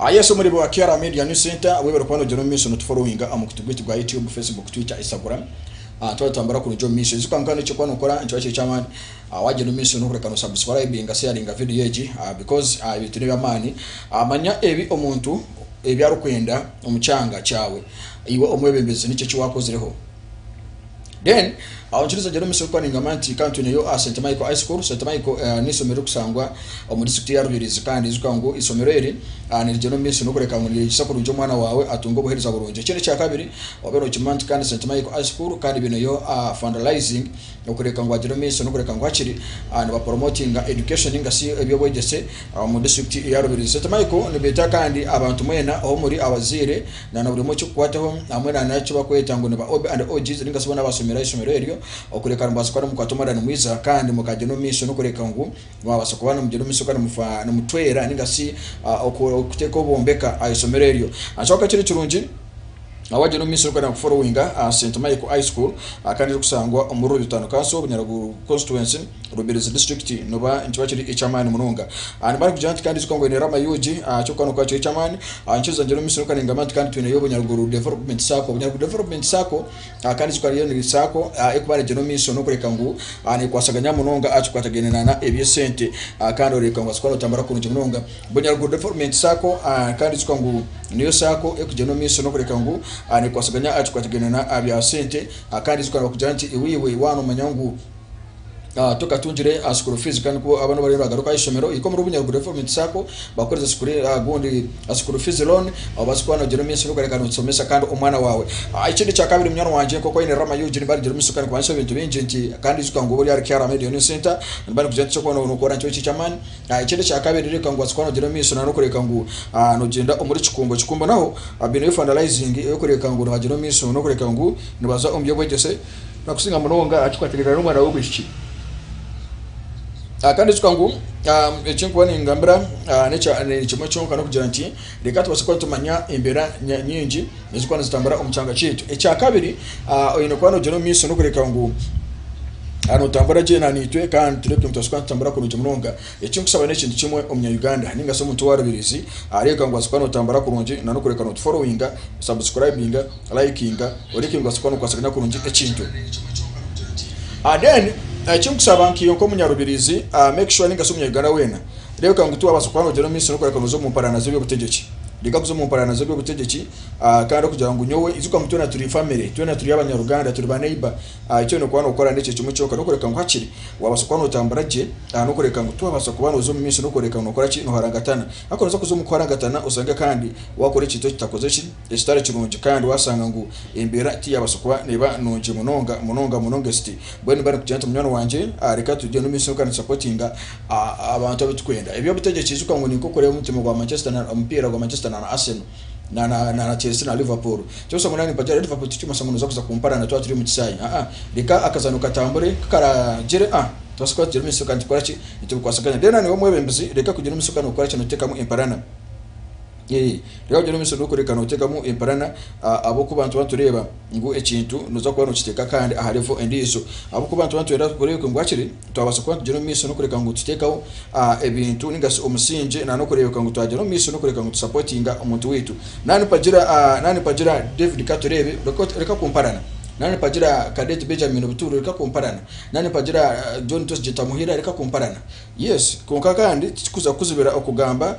Yes omuri wa Kiara Media News Center webare kuba nogyenda omu maisho notufollowinga aha mukutu gwaitu gwa YouTube, Facebook, Twitter, Instagram. Twaba nitutambura kurungi omu maisho. Ijuka ngu kandi ekyokuba nokora nikiba kiri eky'amaani wagyenda omu maisho nokureka no subscribinga, sharinga video egi because ebintu neby'amaani. Manya ebi omuntu ebi arikwenda omu kyanga kyawe iwe omwebembezi niki eki wakozireho. Then aho nkiriza gyenda omu maisho kuba ningamba nti kandi twineyo aha St Michael High School. St Michael eh, n'eishomero ririkusangwa omu district ya Rubirizi kandi ijuka ngu eishomero eri ah, nirigyenda omu maisho n'okureka ngu niryegyesa kurungi omwana waawe atunge obuheereza burungi. Ekindi ekyakabiri obe nokimanya nti kandi St Michael High School kandi biineyo ah, fundraising okureka ngu agyende omu maisho n'okureka ngu hakiri ah, nibapromotinga education ninga shi eby'obwegyese omu district ya Rubirizi. St Michael nibeeta kandi abantu mwena ahu muri abazaire na na buri omwe ekikukwataho hamwe na n'eki bakweta ngu niba OB and OGs ninga shi boona abashomire aha ishomero eryo okureka nimubaasa kuba nimukwata omwanya nimwiza kandi mukagyenda omu maisho n'okureka ngu mwabaasa kuba nimugyenda omu maisho kandi mufa nimutwera ninga shi okuteeka obombeka aha ishomero eryo. Kyonka kiri kirungi wagyenda omu maisho orikwenda kuforowinga aha St Michael High School kandi erikushangwa omuri Rubiri Town Council, Bunyaruguru Constituency. Rubirizi district noba nikiba kiri eky'amaani munonga. Nimba nikugira nti kandi ijuka ngu oine Rama UG ky'okuba nokuba kiri eky'amaani. Nkiriza ngyenda omu maisho kandi ningamba nti kandi twineyo Bunyaruguru Development Sacco. Bunyaruguru Development Sacco kandi ijuka yo ni Sacco erikuba negyenda omu maisho n'okureka ngu nekwasaganya munonga aha kikwatagaine na n'eby'esente kandi oreebeka ngu waza kuba notambura kurungi munonga. Bunyaruguru Development Sacco kandi ijuka ngu niyo Sacco erikugyenda omu maisho n'okureka ngu nekwasaganya aha kikwatagaine na bya sente kandi ijuka nibakugira nti iwe iwe waaba nomanya ngu Tokatungire aha school fees kandi ku abana bariyo nibagaruka aha ishomero hika omuri Bunyaruguru Development Sacco bakuhereze school gundi school fees loan obaase kuba nogyenda omu maisho nokureka noshomesa kandi omwana waawe. Ekindi ekyakabiri munywani wangye nkoku oine Rama UG nimba nigyenda omu maisho kandi nikumanyisaho ebintu bingi nti kandi ijuka ngu oba ori ahari KR Media News Center nimba nikugira nti ekyokuba nokora nikyo ki eky'amaani. Ekindi ekyakabiri reka ngu obaase kuba nogyenda omu maisho nokureka ngu nogyenda omuri Kikumbo. Kikumbo naho baineyo fundraising eyokureka ngu nibagyenda omu maisho nokureka ngu nibaza omu by'obwegyese. Nakusinga munonga aha kikwatiraine n'omwana w'omwishiki. Kandi ijuka ngu eki ndikuba ningambira ni kimwe kyonka n'okugira nti reka tubaase kuba nitumanya embeera nyingi ezirikuba nizitambura omu kyanga kyaitu. Ekyakabiri oine kuba noogyenda omu maisho n'okureka ngu nootambura gye naitwe kandi tureebe ngu nitubaasa kuba nitutambura kurungi munonga. Eki nkusaba n'ekintu kimwe omunya Uganda ninga shi omuntu owarubirizi areebeka ngu waza kuba notambura kurungi na nokureka notu followinga, subscribinga, likinga oreke ngu waza kuba nokwasaganya kurungi ekintu. Then eki nkusaba nkiiwe nkomunyarubirizi make sure ninga shi omunya Uganda weena reebeka ngu tiwabaasa kuba nogyenda omu maisho nokureka noza omu mparana z'ebyobutegyeki. Reka kuza omu mparana z'ebyobutegyeki kandi okugira ngu nyowe ijuka ngu twena turi family, twena turi abanyaruganda, turi ba neighbour. Eki oine kuba nookora n'ekyo kimwe kyonka n'okureka ngu hakiri waabaasa kuba nootambura gye n'okureka ngu tiwaabaasa kuba nooza omu maisho n'okureka ngu nookora ki, nooharangatana. Ahakuba nooza kuza omu kuharangatana oshange kandi waakora ekintu ekitakoze ki, ekitari kirungi kandi waashanga ngu embeera tiyaabaasa kuba neeba nungi munonga munonga munonga esti. Mbwenu nimba ninkugira nti munywani wangye reka tugyende omu maisho kandi tusapotinga abantu abu turikwenda. Eby'obutegyeki ijuka ngu ni nk'okureeba omutima gwa Manchester na omupiira gwa Manchester na Arsenal. Na na na Chelsea na Liverpool. Kyonka ngu nimpagira Liverpool tikimanyisa ngu noza kuza kumparana twaba turi omu kishaayi. Aa reka akazaano katambure kukaragire a tubaase kuba tugyire omu maisho kandi nitukora ki? Nitubikwasaganya. Then niiwe omwebembezi reka kugira omu maisho kandi nokora ki? Noteekamu emparana. Ee reka kugira omu maisho nokureka noteekamu emparana ahabw'okuba nituba nitureeba ngu ekintu noza kuba nokiteeka kandi aha level endiijo. Ahabw'okuba nituba nitwenda kureebeka ngu hakiri Twabaasa kuba nitugyenda omu maisho n'okureka ngu tuteekaho ebintu ninga shi omusingye na n'okureebeka ngu twagyenda omu maisho n'okureka ngu tusapotinga omuntu waitu. Naaba nimpagira naaba nimpagira David Katureebe reka kumparana. Naaba nimpagira Cadet Benjamin Buturo reka kumparana. Naaba nimpagira John Twesigye Tamuhira reka kumparana. Yes, kwonka kandi tikikuza kukuzibira okugamba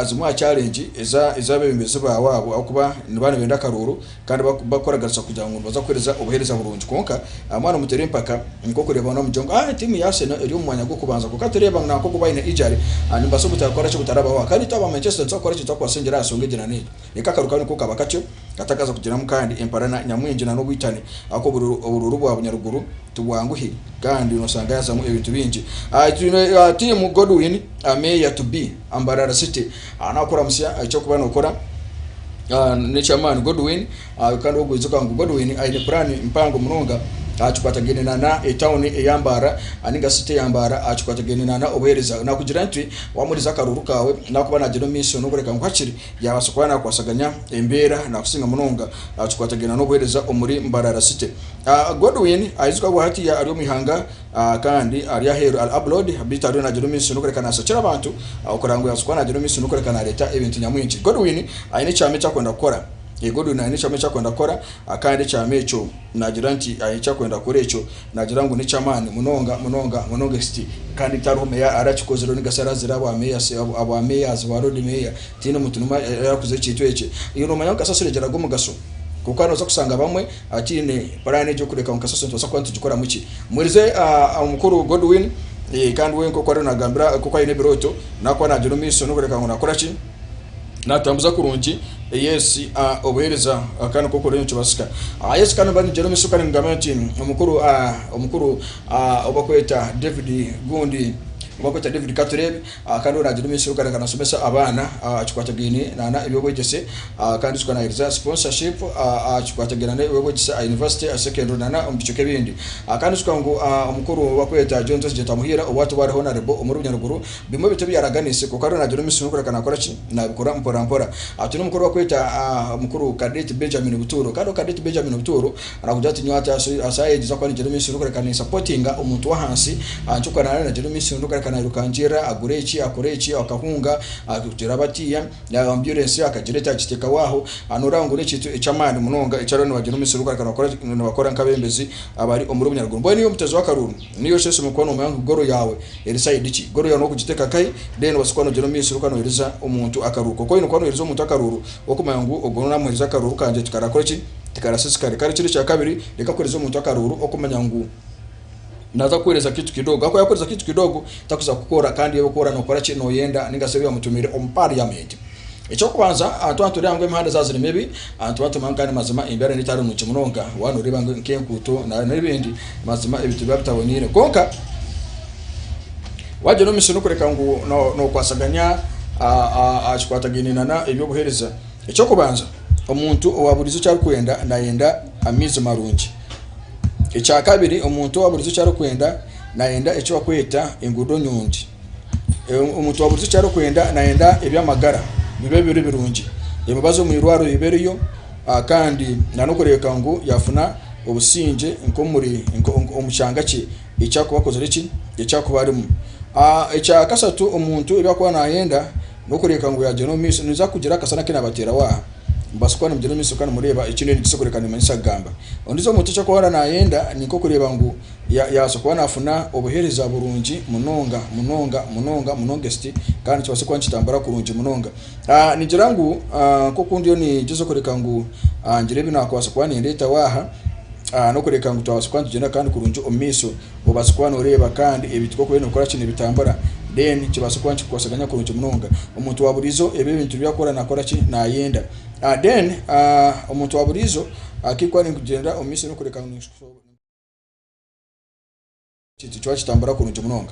zimwe aha challenge ez'abeebembezi baawe abo ahabw'okuba nibaba nibenda akaruuru. Kandi bakukoraganisa kugira ngu nibaza kukuhereza obuhereza burungi. Kwonka mwana mutere empaka nk'okureeba nomugira ngu ah tiimu ya Arsenal eri omu mwanya gw'okubanza kwonka tureeba ngu nanka ogu baine injury nibabaasa obutakora ki butarabaho. Kandi itwe aba Manchester nitubaasa kukora ki nitubaasa kubasingira aha nsonga egi na n'egi. Reka akaru kanu ko kaba kakye katakaza kugiramu kandi emparana nyamwingi na n'obwitane ahakuba oburuuru bwa bunyaruguru tibwanguhi kandi nosanga yazamu ebintu bingi. Twine tiimu Godwin Mayor to be Mbarara City nakuramutsya eky'okuba nokora. N'eky'amaani Godwin kandi ogwo ijuka ngu Godwin aine puraani mpango munonga. aha kikwatagaine na etawuni eya Mbarara ninga city ya Mbarara aha kikwatagaine na obuheereza. Nakugira nti wamuheriza akaruuru kaawe nakuba nagyenda omu maisho n'okureka ngu hakiri yabaasa kuba nakwasaganya embeera nakusinga munonga aha kikwatagaine n'obuheereza omuri Mbarara City. Godwin ayijuka ngu hatiya ari omu ihanga kandi ari aheeru ari abroad beitu ariyo nagyenda omu maisho n'okureka nashakira abantu okureba ngu yabaasa kuba nagyenda omu maisho n'okureka nareeta ebintu nyamwingi. Godwin aine ekyama eki arikwenda kukora. Godwin aine ekyama eki arikwenda kukora kandi ekyama ekyo nagira nti aine eki arikwenda kukora ekyo nagira ngu n'eky'amaani munonga munonga munonga ekiti kandi tihariho meeya arakikozire ninga shi arazire aha bwa mayors ba roodi meeya tihaine omuntu n'omwe arakoze ekintu eki. Iwe noomanya ngu kasasiro egiraga omugasho kwonka nooza kushanga abamwe hataine puraani egyo kureka ngu kasasiro nitubaasa kuba nitugikoramu ki. Mwirize omukuru Godwin kandi we nk'oku ariyo naagambira nk'oku aine ebirooto naakuba naagyenda omu maisho n'okureka ngu naakora ki. Natambuza kurungi yes obuhereza kandi nk'oku oriyo nikibasika. Yes kandi mba ningyenda omu maisho kandi ningamba nti omukuru omukuru ou bakweta David gundi ou bakweta David Katureebe kandi we nagyenda omu maisho kandi nashomesa abaana aha kikwatagaine na eby'obwegyese kandi ekyo nahereza sponsorship aha kikwatagaine na eby'obwegyese aha university aha secondary na omu bicweka ebindi. Kandi ijuka ngu omukuru ou bakweta John Twesigye Tamuhiira obu ati ari honourable omuri Bunyaruguru Bimwe ebintu ebi yaaraganiise, kwonka ariyo naagira omu maisho n'okureka naakora ki? Naabikora mporampora. Twine omukuru orikweta omukuru Cadet Benjamin Butuuro. Kandi ogwo Cadet Benjamin Butuuro naakugira ati nyowe hati aha shaaha egi ninza kuba ningyenda omu maisho n'okureka ninsapotinga omuntu w'ahansi ahabw'okuba naaba naagyenda omu maisho n'okureka nairukangiirira agure eki, akore eki, akahunga, akagira batiya, ambyurensi akagireeta agiteekaho aho. Nooreeba ngu n'ekintu eky'amaani munonga eki bariyo nibagyenda omu maisho n'okureka nibakora nk'abeebembezi abari omuri Bunyaruguru. Mbwenu iwe omuteezi w'akaruuru, niiwe oshemereire kuba noomanya ngu goal yaawe Eri side ki? Goal yaawe nokugiteka nkahi? Then obasa kuba nogyenda omumaisho orikuba nohereza omuntu akaruuru. Kwonka oyine kuba nohereza omuntu akaruuru okumanya ngu ogu namuhereza akaruuru kangye tikarakore ki? Tikarasisikare. Kandi ekindi ekyakabiri, reka kuhereza omuntu akaruuru okumanya ngu naza kukuhereza kitu kidogo. Ahakuba yakuhereza kitu kidogo takuza kukora kandi ebi orikukora nokora ki? Noyenda ninga shi ebi wamutumire omu parliament. Ekyokubanza, twaba nitureeba ngu emihanda zaaba ziri mibi, nituba nitumanya kandi mazima embeera neetari nungi munonga. Waaba nooreeba ngu nk'enguuto n'ebindi, mazima ebintu nibiba bitaboneire. Kwonka waagyenda omu maisho n'okureka ngu nookwasaganya aha kikwatagaine n'eby'obuheereza, eky'okubanza omuntu owa buriijo eki arikwenda naayenda amaizi marungi. Ekyakabiri omuntu owa buriijo eki arikwenda naayenda eki barikweta enguudo nungi. Omuntu wa buriijo eki arikwenda nayenda eby'amagara bibe biri birungi, emibazi omu irwariro ebe eriyo kandi n'okureebeka ngu yaafuna obusingye nk'omuri omu kyanga kye eki arikuba akozire ki, eki arikuba arimu. Ekyakashatu omuntu ebi arikuba nayenda n'okureebeka ngu yaagyenda omu maisho, ninza kugira akasana aku naabateeraho aha. Nimubaasa kuba nimugyenda omu maisho kandi nimureeba eki ndiyo ningyeza kureka nimanyisa kugamba. Ondiijo omuntu eki arikuba nayenda ni nk'okureeba ngu Yaabaasa kuba naafuna obuheereza burungi munonga munonga munonga munonga esiti kandi nikibaasa kuba nikitambura kurungi munonga. Ningira ngu nk'oku ndiyo ningyezaho kworeka ngu ngire ebi naakubaasa kuba nindeetaho aha, n'okureka ngu twabaasa kuba nitugyenda kandi kurungi omu maisho, obaase kuba nooreeba kandi ebintu nk'oku biriyo nibikora ki nibitambura then kibaase kuba nikikukwasaganya kurungi munonga. Omuntu wa buriijo ebi ebintu ebi arikukora naakora ki naayenda. Then omuntu wa buriijo ku arikugyenda omu maisho n'okureka ngu. Ekintu kiba kitambura kurungi munonga.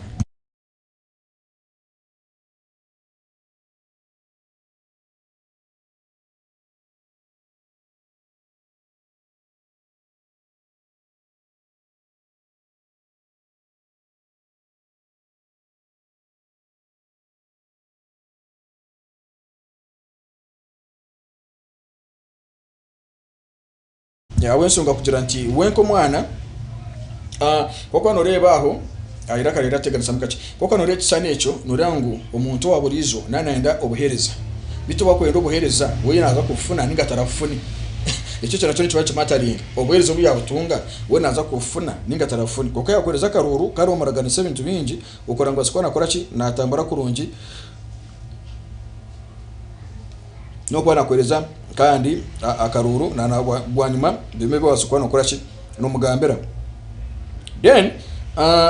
Ahabw'enshonga kugira nti we nk'omwana nk'oku nooreeba aho eiraka rirateganisamu kakye. Nk'oku nooreeba ekishushani ekyo nooreeba ngu omuntu owa buriijo naaba nayenda obuheereza beitu obu arikwenda obuheereza we naaza kubufuna nainga tarabufune. Ekyo ekyo nakyo nikiba nikimataringa. Obuheereza obu yaabutunga we naaza kubufuna nainga tarabufune. Kwonka yaakuheereza akaruuru kandi wamuraganisa ebintu bingi okureba ngu abaase kuba naakora ki, naatambura kurungi. N'okuba nakuheereza kandi akaruuru bwanyima bimwe ebi wabaasa kuba nokora ki nomugambira. Then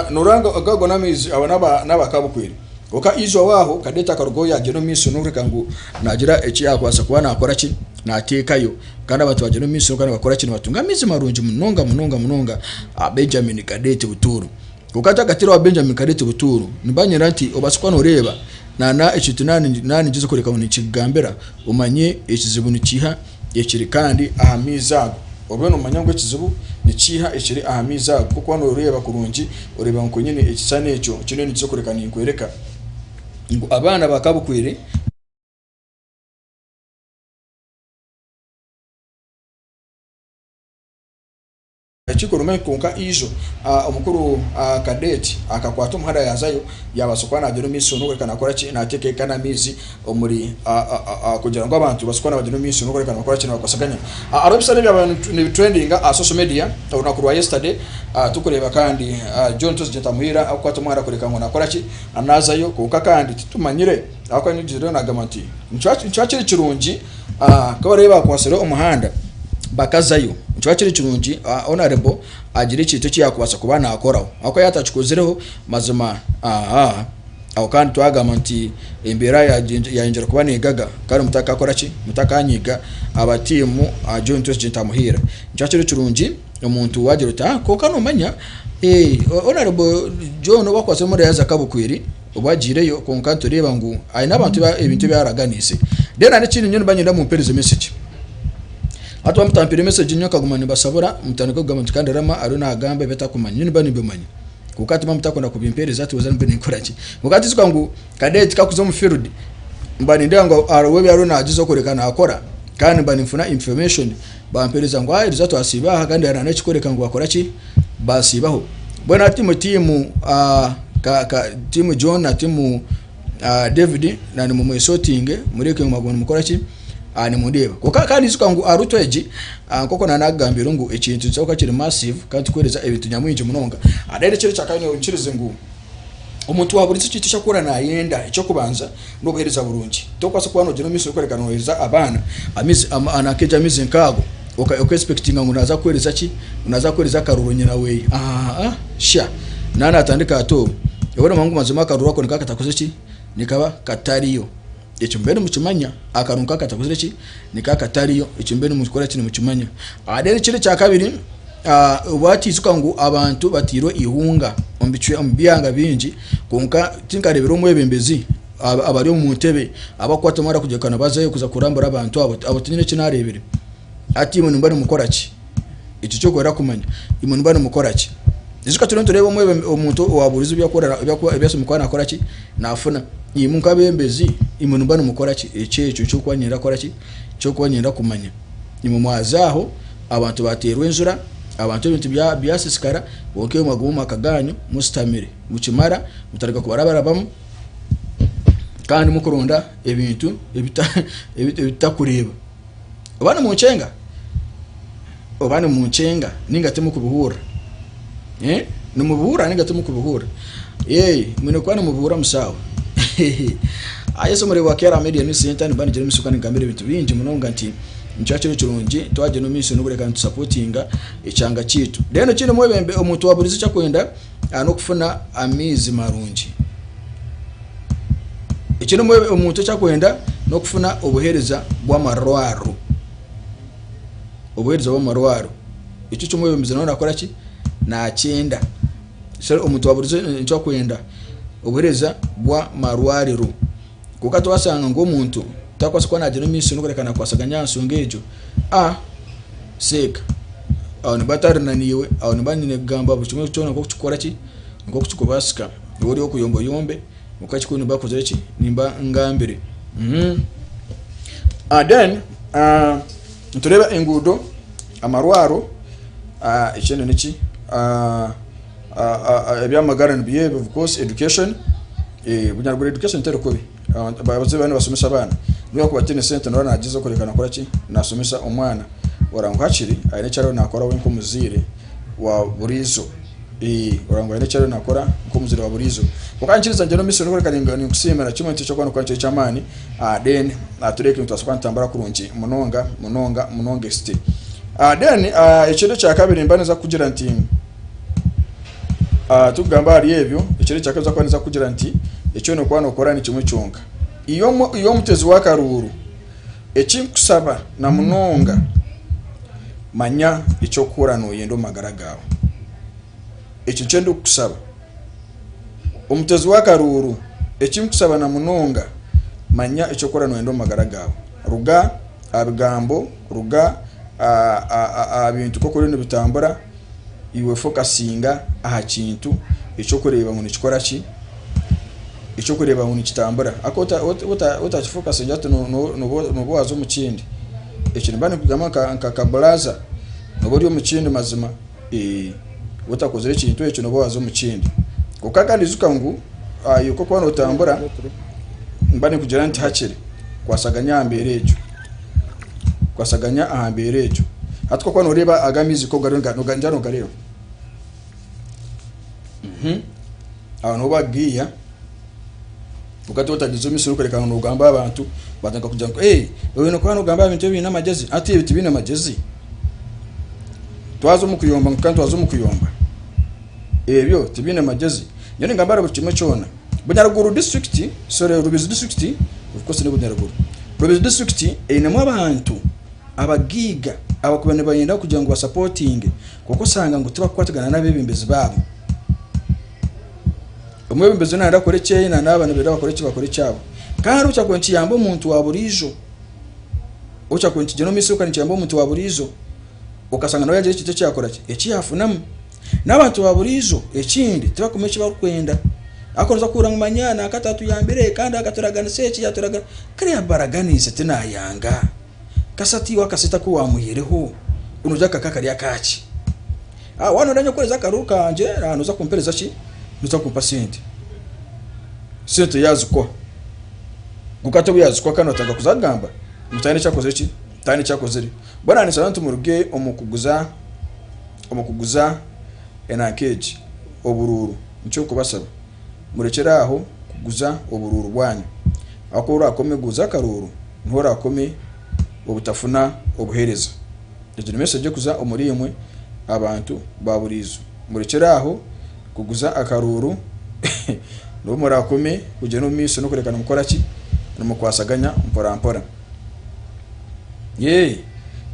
noreba ngu ago n'amaizi abo n'aba Kabukweri. Kwonka Izwa we aho Cadette akarugaho yagyenda omu maisho n'okureka ngu nagira eki yakubaasa kuba nakora ki nateekayo. Kandi abantu bagyenda omu maisho kandi nibakora ki nibatunga amaizi marungi munonga munonga munonga Benjamin Cadette Butuuru. Kwonka hati akatiro wa Benjamin Cadette Butuuru nibanyenda nti obaase kuba noreeba Na ekintu naaba ningyeza kworeka ngu ninkikugambira omanye ekizibu nikiiha ekiri kandi aha maizi ago. Obe noomanya ngu ekizibu nikiiha ekiri aha maizi ago. Ku orikuba nooreeba kurungi, oreeba ngu kwenyini ekishushani ekyo kiriyo nikiza kureka ninkworeka ngu abaana ba Kabukwire. Ekikorwa kwonka ijo omukuru Cadet akakwata omuhanda yaazayo yaabaasa kuba naagyenda omu maisho n'okworeka naakora ki naateeka n'amaizi omuri kugira ngu abantu babaase kuba nibagyenda omu maisho n'okworeka nibakora ki nibakwasaganya. Hariho ebishushani ebyabaire nibitrendinga aha social media orunaku rwa yesterday turikureeba kandi John Twesigye Ntamuhira arikukwata omuhanda kureka ngu naakora ki naazayo kwonka kandi titumanyire ahabw'okuba nigizire naagamba nti nikiba kiri kirungi Ku baraabe baakwatsire omuhanda bakazayo, nikiba kiri kirungi Honourable agire ekintu eki yaakubaasa kuba naakoraho ahabw'okuba yaaba atakikozire mazima aho kandi twagamba nti embeera yaayongyera kuba neegaga kandi mutakaakora ki, mutakaanyiga aba tiimu John Twesigye Ntamuhiira. Nikiba kiri kirungi omuntu waagira oti kwonka noomanya Honourable John obu akwatsire omuhanda yaaza Kabukwiri, Obu agiireyo kwonka nitureeba ngu aine abantu ebintu ebi araganiise. Then hariho ekindi nyowe nimba niinyenda mumpereze message. Hati mwamutampire message nyowe nkaguma nimbasabura mutandike kugamba nti kandi Rama ariyo nagamba ebi atakumanya. Nyowe nimba nimbimanya kwonka hati mwamutakunda kubimpereza hati weena nimba ninkora ki? Kwonka hati ijuka ngu cadet kakuza omu field mba nindeeba ngu hariho ebi ariyo nagyezaho kureka nakora kandi mba ninfuna information bampereza ngu eriizooba twasiiba aha kandi hariho n'ekikworeka ngu bakora ki? Baasiibaho. Mbwenu hati imwe tiimu tiimu John na tiimu David na nimumwesotinge mureke ngu mwaguma nimukora ki? Nimundeeba. Kwonka kandi ijuka ngu aha route egi nk'oku naanagambire ngu ekintu nikiza kuba kiri massive kandi turikuheereza ebintu nyamwingi munonga. Then ekiro ekya kabiri nyikirize ngu omuntu wa buriijo ekintu eki arikuhurira naayenda eky'okubanza n'obuheereza burungi. Tokubaasa kuba noogyenda omu maisho orikworeka nooheereza abaana amaizi akeegi amaizi nk'ago oka expectinga ngu naaza kukuheereza ki? Ngu naaza kukuheereza akaruru nyina weeye aaha sha naaba naatandika ati obwo iwe noomanya ngu mazima akaruru ako nikaba katakozire ki? Nikaba katariyo. Ekyo mube nimukimanya akaruru nikaba katakozire ki? Nikaba katariyo ekyo mube nimukora ki? Nimukimanya. Reero ekindi ekya kabiri wakiijuka ngu abantu batairwe eihunga omu byanga bingi kwonka tinkareebire omwebembezi abari omu ntebe abakukwata omwanya kugira ngu bazeyo kuza kurambura abantu abo, abo tinyine eki nareebire. Hati imwe nimuba nimukora ki? Ekyo ky'okwenda kumanya, imwe nimuba nimukora ki? Ijuka turiyo nitureeba omuntu owaburize ebi arikuba kuba nakora ki? Nafuna. Imwe nk'abebembezi imwe nimuba nimukora ki? Ekyo ekyo ky'okuba niinyenda kukora ki? Ky'okuba niinyenda kumanya. Imwe mwaza aho abantu bateerwa enjura, abantu ebintu byasiisikara, kwonka imwe mwaguma omu maka gaanyu mushutamire. Mukimara mutandika kubarabarabamu kandi mukuronda ebintu ebi tutakureeba. Oba nimunkyenga? Oba nimunkyenga ninga timukubihurira? Nimubihurira ninga timukubihurira? Mwine kuba nimubihuurira musaawe. Yesu omuri wa KR Media News Center nimba nigira emisuka ningambira ebintu bingi munonga nti nikiba kiri kirungi twagyenda omu maisho n'okureka nitusapotinga ekyanga kyaitu. Then ekindi omuntu wa buriijo eki arikwenda n'okufuna amaizi marungi. Ekindi omuntu eki arikwenda n'okufuna obuheereza bw'amarwariro, obuheereza bw'amarwariro. Ekyo eky'omwebembezi nawe naakora ki? Naakyenda. Omuntu wa buriijo eki arikwenda obuheereza bw'amarwariro. Kwonka twashanga ngu omuntu tarikubaasa kuba naagyenda omu maisho n'okureka naakwasaganya aha nshonga egyo, seeka aho nimba ntari naiwe, aho nimba nyine kugamba buri kimwe kyona nk'oku kirikukora ki, nk'oku kirikubaasika. Iwe ori okuyomba oyombe kwonka ekikuru nimba nkozire ki, nimba ngambire. Then nitureeba enguudo, amarwaro, ekindi niki, eby'amagara nibyo ebi of course education. Bunyaruguru education teri kubi abazaire bariyo nibasomesa abaana nobu yakuba ataine sente noba nagyezaho kureka nakora ki nasomesa omwana oraba ngu hakiri aine eki ariyo nakora we nk'omuzaire wa buriijo oraba ngu aine eki ariyo nakora nk'omuzaire wa buriijo kwonka niinyikiriza ngyende omu maisho kureka ninkusiimira kimwe nti eky'okuba nokora nikyo eky'amaani then tureebe nitubaasa kuba nitutambura kurungi munonga munonga munonga esiti then ekindi ekyakabiri nimba ninza kukugira nti. Turikugamba ahari ebyo, ekiro ekya kabiri nza kugira nti eki oine kuba nookora ni kimwe kyonka. Iwe omutezi w'akaruuru, eki nkushaba na munonga, manya eki orikuhurira nooyenda omu magara gaawe. Ekyo nikyo ndikukushaba. Omutezi w'akaruuru, eki nkushaba na munonga, manya eki orikuhurira nooyenda omu magara gaawe. Ruga aha bigambo, ruga. Aha bintu nk'oku biriyo nibitambura, iwe fokasinga aha kintu eky'okureeba ngu nikikora ki, eky'okureeba ngu nikitambura. Ahakuba otakifokasinga hati nooba waaza omu kindi. Ekyo nimba ninkugamba nka kaburaza, nooba ori omu kindi mazima, otakozire ekintu ekyo nooba waaza omu kindi. Kwonka kandi ijuka ngu iwe ku orikuba nootambura, nimba ninkugira nti hakiri kwasaganya aha mbeera egyo. Kwasaganya aha mbeera egyo. Hati ku orikuba nooreeba aga amaizi ku gariyo niga noogareeba? Aho niho barikugaiha kwonka hati otagize omu maisho orikureebeka ngu noogamba aha bantu batandika kugira ngu oine kuba noogamba aha bintu ebiine amagyezi. Hati ebi tibiine magyezi? Twaza omu kuyomba ngu kandi twaza omu kuyomba, ebyo tibiine magyezi? Nyowe ningamba ahari buri kimwe kyona. Bunyaruguru disiturikiti, sorry Rubirizi disiturikiti, of course ni Bunyaruguru. Rubirizi disiturikiti einemu abantu abagaiga abakuba nibayenda kugira ngu basapotinge kwonka oshanga ngu tibakukwatagana n'abeebembezi baabo. Omwebembezi nayenda akore ekyeye na naaba nibenda bakore eki bakore ekyabo. Kandi okyakuba nikiyamba omuntu wa buriijo, okyakuba nikigyenda omu maisho nikiyamba omuntu wa buriijo, okashanga nawe yaagira ekintu eki yaakora ki, eki yaafunamu. N'abantu ba buriijo ekindi tibakumanya eki barikwenda. Ahakuba noza kuhurira ngu manya nanka tatuyambire kandi akaturaganisa eki yaturaganisa. Kare yabaraganiise tinayanga. Kasita iwe akasente aku wamuhireho nogira kaka kari akaki? Waaba noyenda nyowe kukuhereza akaruru kangye noza kumpereza ki? Noza kumpa sente. Sente yazikuha. Kwonka hati obu yazikuha kandi otandika kuza kugamba ngu tihaine eki akozire ki? Tihaine eki akozire. Mbwenu ninsaba nti muruge omu kuguza omu kuguza enanka egi oburuuru. Nikyo ndikubasaba murekyere aho kuguza oburuuru bwanyu. Ahakuba orakome kuguza akaruuru niho orakome obutafuna obuhereza. Egyo ni message ekuza omuri imwe abantu ba buriizo. Murekyere aho kuguza akaruuru niho murakome kugyenda omu maisho n'okureka nimukora ki? Nimukwasaganya mpora mpora. Yee,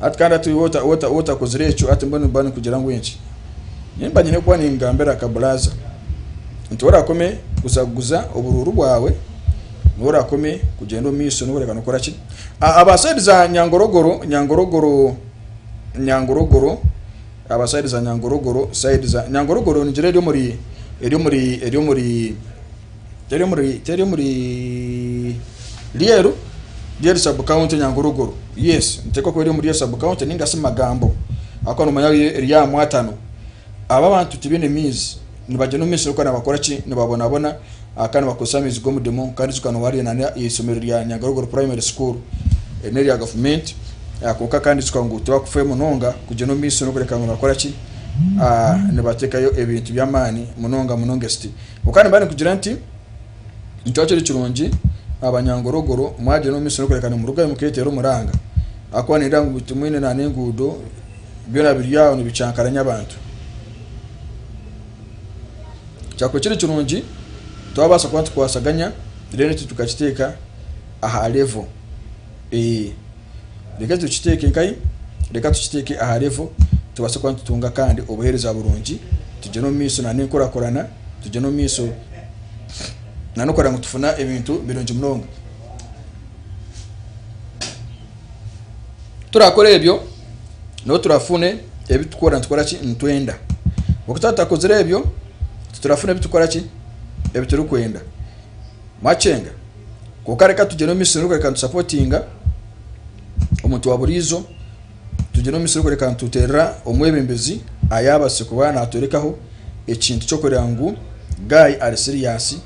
hati kandi hati waaba otakozire ekyo hati mbwenu nimba ninkugira ngu enki? Nimba nyine kuba ningambira kaburaza nti orakome kuza kuguza oburuuru bwawe, niwe orakome kugyenda omu maisho n'okureka nokora ki? Aba sayidi za Nyangorogoro, Nyangorogoro, Nyangorogoro, aba sayidi za Nyangorogoro, sayidi za Nyangorogoro nigira eri omuri, eri omuri, eri omuri. Teri omuri teri omuri Ryeru, Ryeru sub county Nyanguruguru. Yes, niteekwa kuba eri omuri Ryeru sub county ninga shi Magambo. Ahakuba nomanya eri aha mwatano. Aba abantu tibaine maizi, nibagyenda omu maisho barikuba nibakora ki? Nibabonabona kandi nibakozesa amaizi g'omudimo kandi ijuka nooba hariyo na eishomero rya Nyangaruguru primary school eri n'erya gavumenti kwonka kandi ijuka ngu tibakufayo munonga kugyenda omu maisho n'okureka ngu nibakora ki? Nibateekayo ebintu by'amaani munonga munonga esiti. Kwonka nimba ninkugira nti, Nikyo kiri kirungi abanyangorogoro mwagyenda omu maisho n'okureka nimurugayo mukeeteera omuranga, ahakuba nindeeba ngu timwine n'enguudo, byona biri aho nibikyankaranya abantu. Kyakuba kiri kirungi twabaasa kuba nitukwasaganya reero ekyo tukakiteeka aha level. Reka tukiteeke nkahi? Reka tukiteeke aha level tubaase kuba nitutunga kandi obuheereza burungi, tugyende omu maisho n'enkurakurana, tugyende omu maisho n'okureba ngu tufuna ebintu birungi munonga. Ku turakore ebyo, nibwo turafune ebi turikukora nitukora ki? Nitwenda. Kwonka twaba tutakozire ebyo, titurafuna ebi turikukora ki? Ebi turikwenda. Mwakyenga? Kwonka reka tugyende omu maisho n'okureka nitusapotinga omuntu wa buriijo, tugyende omu maisho n'okureka nituterera omwebembezi ayabaasize kuba natworekaho ekintu ky'okureba ngu guy ari serious,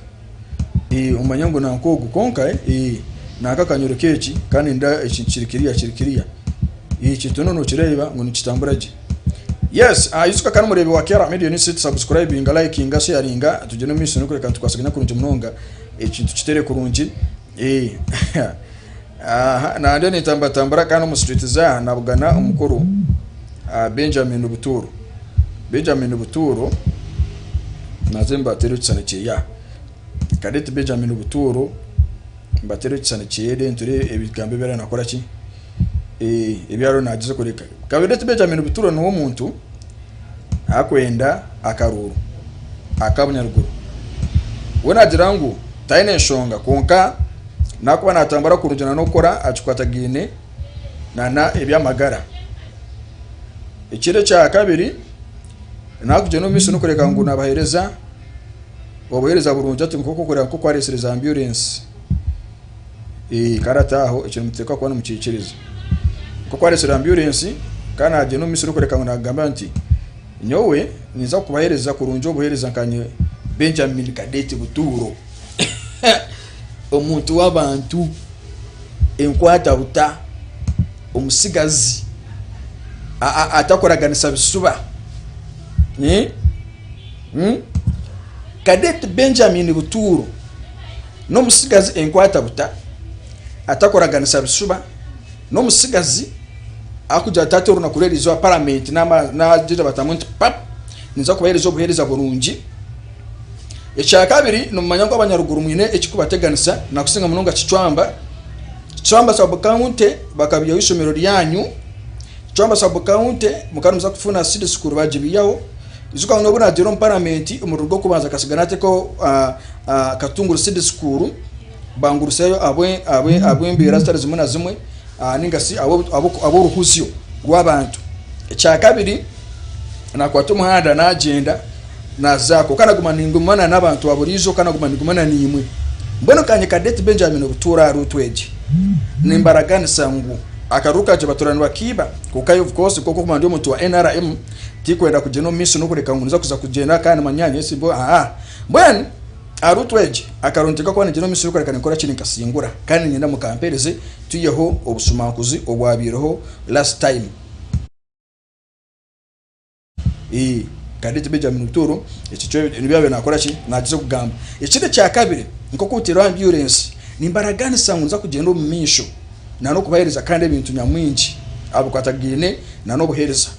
omanye ngu nanka ogu kwonka nanka akanyoreka eki kandi nindeeba ekintu kiri clear kiri clear, ekintu nokireeba ngu nikitambura gye. Yes, ijuka kandi mureebi wa Kera Media News subscribinga, likinga, sharinga, tugyende omu maisho n'okureka nitukwasaganya kurungi munonga. Ekintu kitere kurungi. Aha nande nintambatambura kandi omu street zaaha nabugana omukuru Benjamin Buturo. Benjamin Buturo naze mbatere ekishushani kyeye aha. Cadet Benjamin Buturo mbatere ekishushani kyeye then turebe ebigambo ebi ariyo nakora ki? Ebi ariyo nagyezaho kureka. Cadet Benjamin Buturo niwe omuntu Arikwenda akaruuru aka bunyaruguru. We naagira ngu taine nshonga kwonka nakuba natambura kurungi na n'okukora aha kikwatagaine na n'eby'amagara. Ekiro ekyakabiri nakugyenda omu maisho n'okureka ngu nabahereza obuhereza burungi ati nk'oku okureba nk'oku aresire za amburensi kandi hati aho ekyo nimuteekwa kuba nimukikiriza. Nk'oku aresire amburensi kandi nagyenda omu maisho n'okureka ngu nagamba nti nyowe ninza kubahereza kurungi obuhereza nkanye Benjamin Cadet Buturo omuntu w'abantu enkwata buta. Omutsigazi atakuraganisa bisuba. Cadet Benjamin Butuuro n'omutsigazi enkwata buta atakuraganisa bisuba, n'omutsigazi arikugira ati hati orunaku rw'erizooba paramenti nagira batamu nti pap ninza kubaheereza obuheereza burungi. Ekyakabiri nimumanya ngu abanyaruguru mwine ekirikubateganisa nakusinga munonga Kicwamba. Kicwamba sub county bakabihaho eishomero ryanyu, Kicwamba sub county mukaba nimuza kufuna seed school bagibihaho, ijuka ngu nobu nagiire omu paramenti omurundi gw'okubanza akasiga nateekaho Katunguru seed school bangurusayo ahabw'embeera zitari zimwe na zimwe ninga shi ahabw'oruhuzyo rw'abantu. Ekyakabiri nakwata omuhanda nagyenda naza kwonka naguma ningumana n'abantu ba buriijo kandi naguma ningumana naimwe. Mbwenu kanye Cadet Benjamin obutuura aha ruutu egi nimbaraganisa ngu akaruru kangye batuura nibakiiba kwonka of course nk'oku orikuba ndi omuntu wa NRM tikwenda kugyenda omu maisho n'okureka ngu ninza kuza kugyenda kandi manya nyowe aa mbwenu aha ruutu egi akaruru niteekwa kuba ningyenda omu maisho n'okureka ninkora ki ninkasingura kandi niinyenda mukampeereze twiheho obushumankuzi obwabaireho last time. Ee, Cadet Benjamin Buturo, ekyo kyo nibyo yaabaire naakora ki? Naagyeza kugamba. Ekindi ekyakabiri, nk'oku nteirwe ambyurensi, nimbaraganisa ngu ninza kugyenda omu maisho n'okubaheereza kandi ebintu nyamwingi aha bikwatagaine n'obuheereza,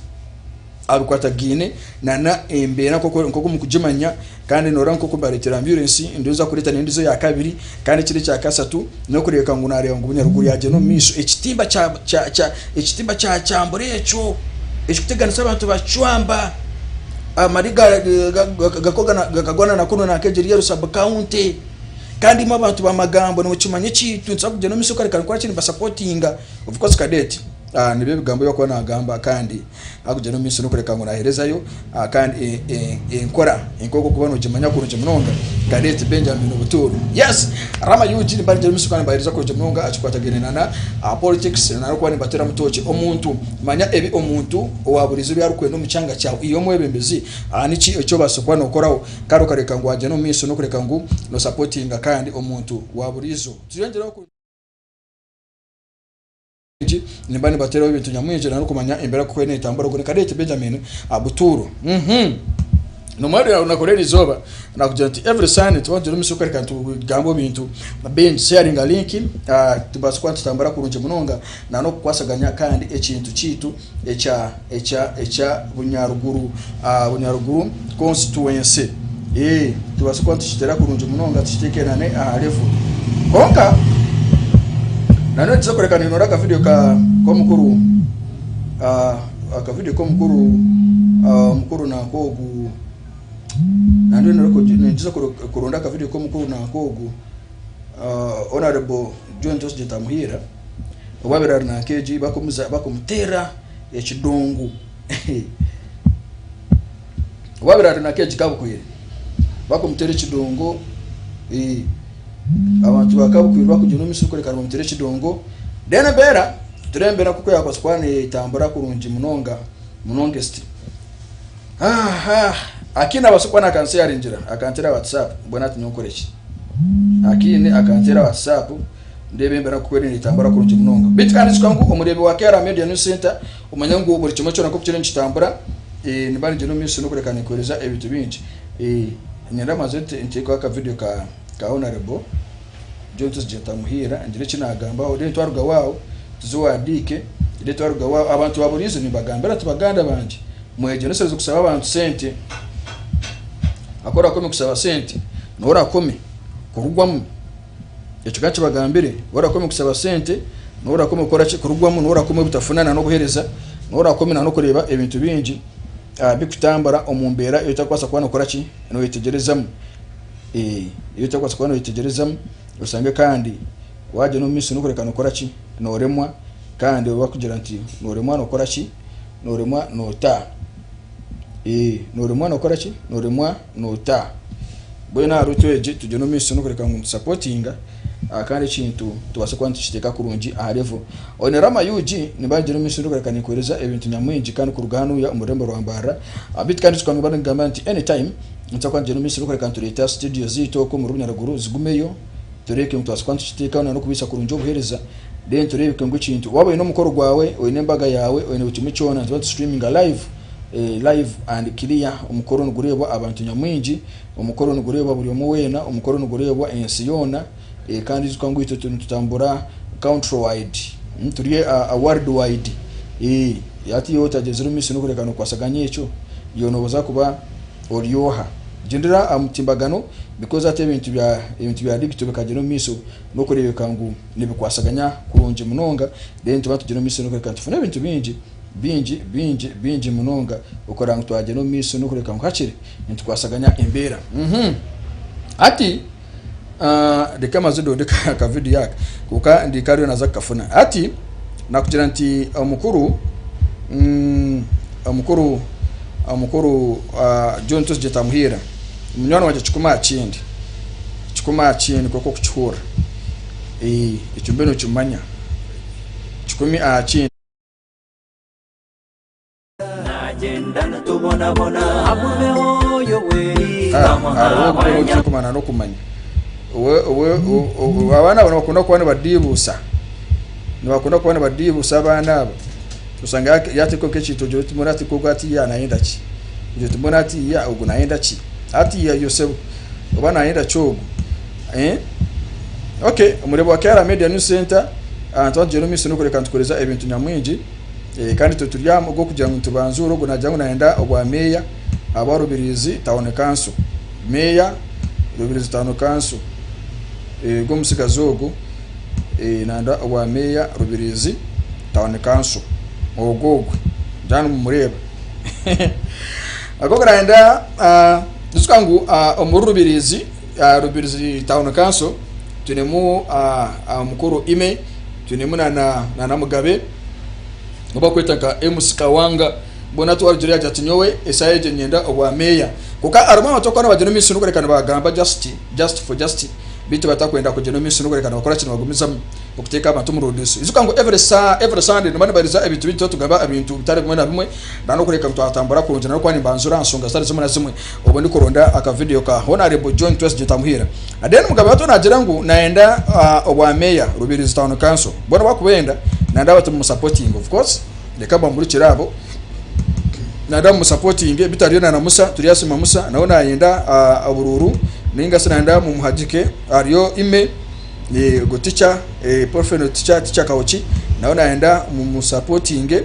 aha bikwatagaine n'embeera nk'oku murikugimanya kandi noreeba nk'oku mbareetera ambyurensi, ninza kureeta n'endiijo eya kabiri kandi ekindi ekya kashatu n'okureebeka ngu naareeba ngu Bunyaruguru yaagyenda omu maisho. Ekitimba kya kya kya ekitimba kya kyambura ekyo ekirikuteganisa abantu bacwamba amari gakagwana na kunu nanka sub county kandi imwe abantu bamagambo nimukimanya ekintu nituza kugyenda omu maisho kare kare nikora ki nibasapotinga of course cadet nibyo ebigambo ebi arikuba nagamba kandi Arikugyenda omu maisho n'okureka ngu naherezayo kandi enkora nk'oku orikuba nogimanya kurungi munonga Cadet Benjamin Buturo. Yes! Rama UG nimba ningyenda omu maisho kandi nimbahereza kurungi munonga aha kikwatagaine na politics na n'okuba nimbateeramu tooki. Omuntu, manya ebi omuntu owa buriijo ebi arikwenda omu kyanga kyawe iwe omwebembezi niki eki obaasa kuba nokoraho kandi okareka ngu wagyenda omu maisho n'okureka ngu nosapotinga kandi omuntu wa buriijo. Tuyongyereho. Eki nimba nibateeraho ebintu nyamwingi na n'okumanya embeera ku eriyo neetambura. Ogwo ni Cadet Benjamin Buturo. Nomwabire naakora eri izooba naakugira nti every Sunday tuba nitugira omugisha gw'okureka nitugambaho ebintu bingi. Sharinga linki tubaase kuba nitutambura kurungi munonga na n'okukwasaganya kandi ekintu kyaitu ekya ekya ekya Bunyaruguru Bunyaruguru constituency. Tubaase kuba nitukiteera kurungi munonga tukiteekenane aha level. Kwonka nanone tuza kureka ninora akavidiyo ka k'omukuru akavidiyo k'omukuru omukuru nanka ogu nanone ninza kuronda akavidiyo k'omukuru nanka ogu Honourable John Twesigye Tamuhiira obu abaire ari nanka egi bakumuteera ekidongo. Obu abaire ari nanka egi Kabukwire bakumutera ekidongo abantu ba Kabukwire bakugyenda omu misiri kureka nibamutera ekidongo then embeera tureebe embeera nkoku yakubaasa kuba netambura kurungi munonga munonga esti. Akiine abaasa kuba nakansharingira akantera WhatsApp mbwenu hati nyowe nkore ki? Akiine akantera WhatsApp ndeebe embeera nkoku eriyo netambura kurungi munonga. Beitu kandi ijuka ngu omureebi wa KR Media News Center omanye ngu buri kimwe kyona nkoku kiriyo nikitambura nimba ningyenda omu maisho n'okureka ninkuheereza ebintu bingi. Niinyenda mbanze nteekeho aka video ka Honourable John Twesigye Ntamuhiira ngire eki naagambaho then twarugaho aho tuze owa Diike then twarugaho aho abantu ba buriijo nimbagambira nti baganda bangye mwegyendesereze kushaba abantu sente ahakuba orakome kushaba sente niwe orakome kurugwamu. Ekyo ka kibagambire, orakome kushaba sente, n'orakome kukora ki, kurugwamu, n'orakome obutafuna na n'obuhereza, n'orakome na n'okureeba ebintu bingi bikutambura omu mbeera ei otarikubaasa kuba nokora ki, noyetegyerezamu. Ei otarikubaasa kuba noyetegyerezamu, oshange kandi wagyenda omu maisho n'okureka nokora ki, noremwa kandi bakugira nti noremwa nokora ki. Nooremwa noota. Ee, nooremwa nookora ki? Nooremwa noota. Mbwenu aha ruutu egi tugyende omu maisho n'okureka ngu nitusapotinga kandi ekintu tubaase kuba nitukiteeka kurungi aha level. Oine Rama UG nimba nigyenda omu maisho n'okureka ninkuheereza ebintu nyamwingi kandi kuruga hanuya omu rurembo rwa Mbarara. Beitu kandi tukaba nigamba nti anytime nituza kuba nitugyenda omu maisho n'okureka nitureeta studio zaitu okwo omuri Bunyaruguru zigumeyo tureebeke ngu tubaase kuba nitukiteekaho na n'okubaisa kurungi obuheereza then tureebeke ngu ekintu waaba oine omukoro gwawe, oine embaga yaawe, oine buri kimwe kyona nituba nitu streaminga live. Live and clear, omukoro nigureebwa abantu nyamwingi, omukoro nigureebwa buri omwe weena, omukoro nigureebwa ensi yoona kandi ijuka ngu itwe nitutambura country wide, turi world wide, hati iwe otagyezire omu maisho n'okureka nokwasaganya ekyo, iwe nobaasa kuba ori oha? Gyendera aha mutimbagano because hati ebintu bya ebintu bya digital bikagyenda omu maisho n'okureebeka ngu nibikwasaganya kurungi munonga then nituba nitugyenda omu maisho n'okureka nitufuna ebintu bingi. Bingi, bingi, bingi munonga okureba ngu twagyenda omu maisho n'okureka ngu hakiri nitukwasaganya embeera. Mhm. Hati ah, reka maze ndonde ka video aka kwonka ndi kariyo naza kukafuna. Hati nakugira nti omukuru mm, omukuru omukuru ah, John Twesigye Tamuhiira munywani wangye kikumi aha kindi kikumi aha kindi kwonka okukihurira eh, ekyo mbwenu okimanya kikumi aha kindi. Hariho obukuru obuturikumanya n'okumanya. Abaana aba nibakunda kuba nibadiibuusa, nibakunda kuba nibadiibuusa abaana aba, osanga yaateeka nk'ekintu ogira oti mbwenu hati ogu hatiiya nayenda ki? Ogira oti mbwenu hatiiya ogu nayenda ki? Hatiiya Yosebu oba nayenda ki ogu? Okay, omureebi wa KR Media News Center, nituba nitugyenda omu maisho n'okureka nitukoreza ebintu nyamwingi. Kandi itwe turi aha ogw'okugira ngu nitubanzuura ogu naagira ngu naayenda obwa meeya ahabwa Rubirizi Town Council. Meeya Rubirizi Town Council. Ogwo omutsigazi ogwo naayenda obwa meeya Rubirizi Town Council. Ogwo ogwe ngira nimumureeba. Ogwo naayenda ijuka ngu omuri Rubirizi, Rubirizi Town Council twinemu omukuru Ime, twinemu na Mugabe. Ou barikweta nka MC Kawanga mbwenu hati warugireyo yagira ati nyowe eshaaha egi niinyenda obwa meeya. Kwonka harimu abantu abarikuba nibagyenda omu maisho n'okureka nibagamba just just for just beitu batakwenda kugyenda omu maisho n'okureka nibakora ki nibagumizamu okuteeka abantu omu rudiiso. Ijuka ngu every sa every Sunday niba nibaheereza ebintu bingi tuba ebintu bitari bimwe na bimwe n'okureka ngu twatambura kurungi n'okuba nimbanzura aha nshonga zitari zimwe na zimwe obwo ndikuronda aka video ka Honarebo John Twesigye Ntamuhiira. Then Mugabe hati naagira ngu nayenda obwa meeya Rubirizi Town Council. Boona bakubenda nayenda bati mumusapotinge of course reka mbamurikire abo nayenda mumusapotinge bitariyo na Musa Turyasiima Musa nawe nayenda oburuuru ninga shi nayenda mumuhagike hariyo Ime ogu teacher Profeno teacher teacher Kahoki nawe nayenda mumusapotinge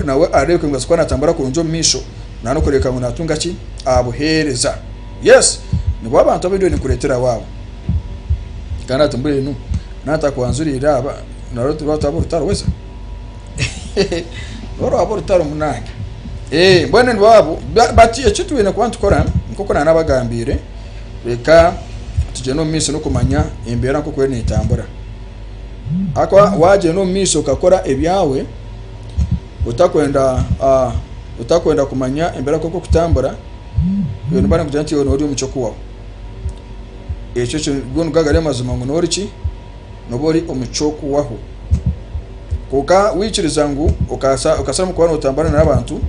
nawe areebeke ngu aza kuba natambura kurungi omu maisho nanokureebeka ngu natunga ki abuheereza. Yes, nibo abantu abu ndiyo ninkureetera waabo. Kandi ati mbwenu naatakwanzuriire aba, narwo tirwaba orutaro weza? Nirwo rwaba orutaro munange. Eh, mbwenu nibo abo. But eki twine kuba nitukora, nk'oku naanabagambiire, reka tugyende omu maisho n'okumanya embeera nk'oku eriyo neetambura. Ahakuba waagyenda omu maisho okakora ebyawe, otakwenda otakwenda kumanya embeera nk'oku erikutambura, Iwe nimba ninkugira nti iwe noba ori omu ky'okuhwaho. Ekyo kyo go nigo gari amazima ngu noba ori ki? Noba ori omu ky'okuhwaho. Kwonka waikiriza ngu okasa okasharamu kuba nootambura n'abantu,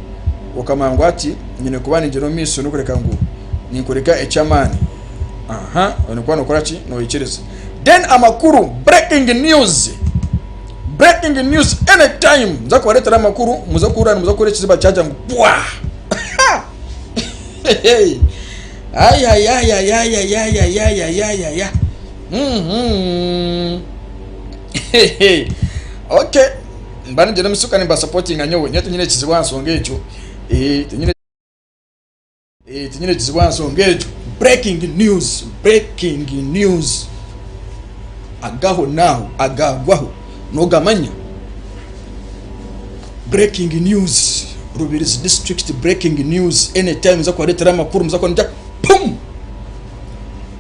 okamanya ngu hati nyine kuba ningyenda omu maisho n'okureka ngu ninkoreka eky'amaani, aha oine kuba nookora ki? Noikiriza. Then amakuru, breaking news, breaking news anytime nza kubareetera amakuru muze kuhurira nimuza kuhurira ekiziba kyagira ngu pwaa! Ayayayayayayayayayaya. Mhm. Okay. Mba ningyenda omu isuka nimbasapotinga nyowe. Nyowe tinyine kizibu aha nsonga egyo. Eh, tinyine eh, tinyine kizibu aha nsonga egyo. Breaking news, breaking news. Agaho naaho, agagwaho. Nogamanya? Breaking news Rubirizi district breaking news anytime nza kubaretera amakuru muza kuba pum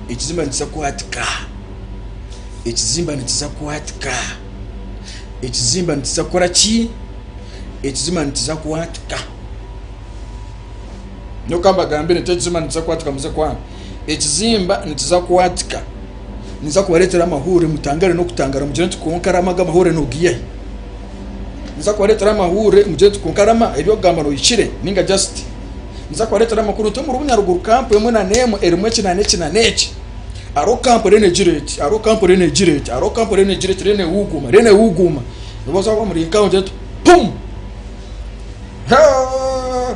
ekizimba nikiza kwatika ekizimba nikiza kwatika ekizimba nikiza kukora ki? Ekizima nikiza kwatika. Nyowe ka mbagambire nti ekizima nikiza kwatika muze kwanga. Ekizimba nikiza kwatika. Ninza kubareetera amahuurire mutangare n'okutangara mugire nti kwonka Rama aga amahuurire noogiiha hi? Ninza kubareetera amahuurire mugire nti kwonka Rama ebi orikugamba nohikire ninga just. Ninza kubareetera amakuru nti omuri Bunyaruguru kampu emwe na n'emwe erimu eki na n'eki na n'eki. Hariho kampu eriyo neegira eti, hariho kampu eriyo neegira eti, hariho kampu eriyo neegira eti, eriyo neehuguuma, eriyo neehuguuma. Nibaza kuba muri nk'aho ogire oti pum! Haa!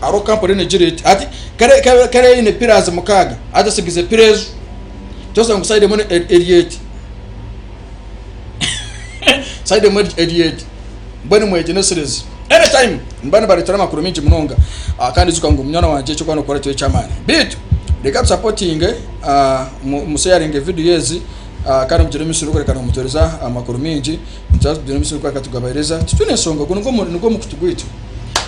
Hariho kampu eriyo neegira eti. Hati kare kare kare eine pillars mukaaga, hati esigize pillar ezo. Toshanga ngu side emwe eri eti, side emwe eri eti. Mbwenu mwegyenesereze. Anytime niba nibareetera amakuru maingi munonga. Kandi ijuka ngu munywani wangye eki orikuba nookora kiri eky'amaani. Beitu reka tusapotinge, musheyaringe vidiyo ezi kandi mugire omu maisho n'okureka nimutuheereza amakuru maingi. Nituba tugiire omu maisho n'okureka tugabaheereza. Titwine nshonga, ogu nigwo mukutu gwaitu.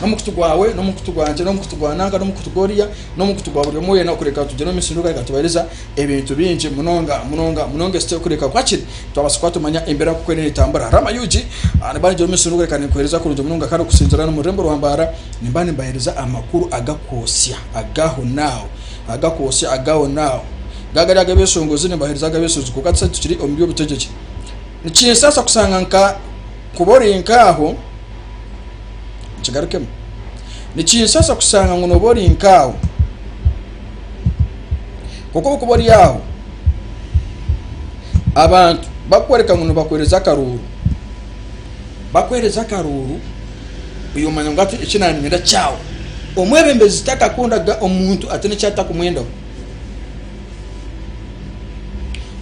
N'omukutu gwawe, n'omukutu gwangye, n'omukutu gwa nanka, n'omukutu gw'oriya, n'omukutu gwa buri omwe weena okureka tugyende omu maisho n'okureka tubaheereza ebintu bingi munonga munonga munonga ekirikureebeka ku hakiri twabaasa kuba tumanya embeera nk'oku eriyo neetambura. Rama UG nimba ningira omu maisho n'okureka ninkuheereza kurungi munonga kandi okusinziira n'omu rurembo rwa Mbarara nimba nimbaheereza amakuru agakwosya ag'ahonaaho agakwosya ag'ahonaaho. Gaba gari ag'ebyeshongozi nimbaheereza ag'ebyeshongozi kwonka tushusha tukiri omu by'obutegyeki. Nikinsaasa kushanga nka kuba ori nk'aho nkigarukemu. Nikinsaasa kushanga ngu nooba ori nk'aho. Kwonka obu orikuba ori aho, abantu bakworeka ngu nibakuheereza akaruuru, bakuheereza akaruuru iwe omanya ngu hati eki naanyenda kyawe. Omwebembezi takakundaga omuntu ataine eki atakumwendaho.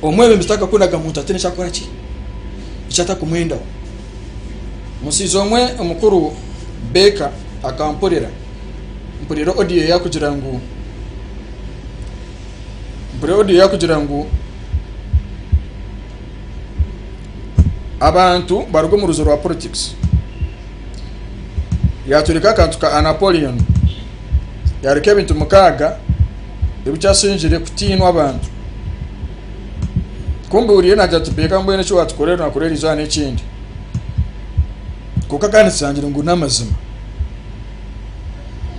Omwebembezi takakundaga muntu ataine eki arikukora ki? Eki atakumwendaho. Omushaija omwe omukuru Baker akampurira. Mpurira audio ye arikugira ngu mpurira audio ye arikugira ngu abantu baruga omu ruzo rwa politics. Yatworeka akantu ka Napoleon, yareka ebintu mukaaga ebikyasingire kutiinwa abantu. Ku mbihuriire nagira nti Baker mbwenu eki watukorera nakorera erizooba n'ekindi. Kwonka kandi kishangire ngu n'amazima.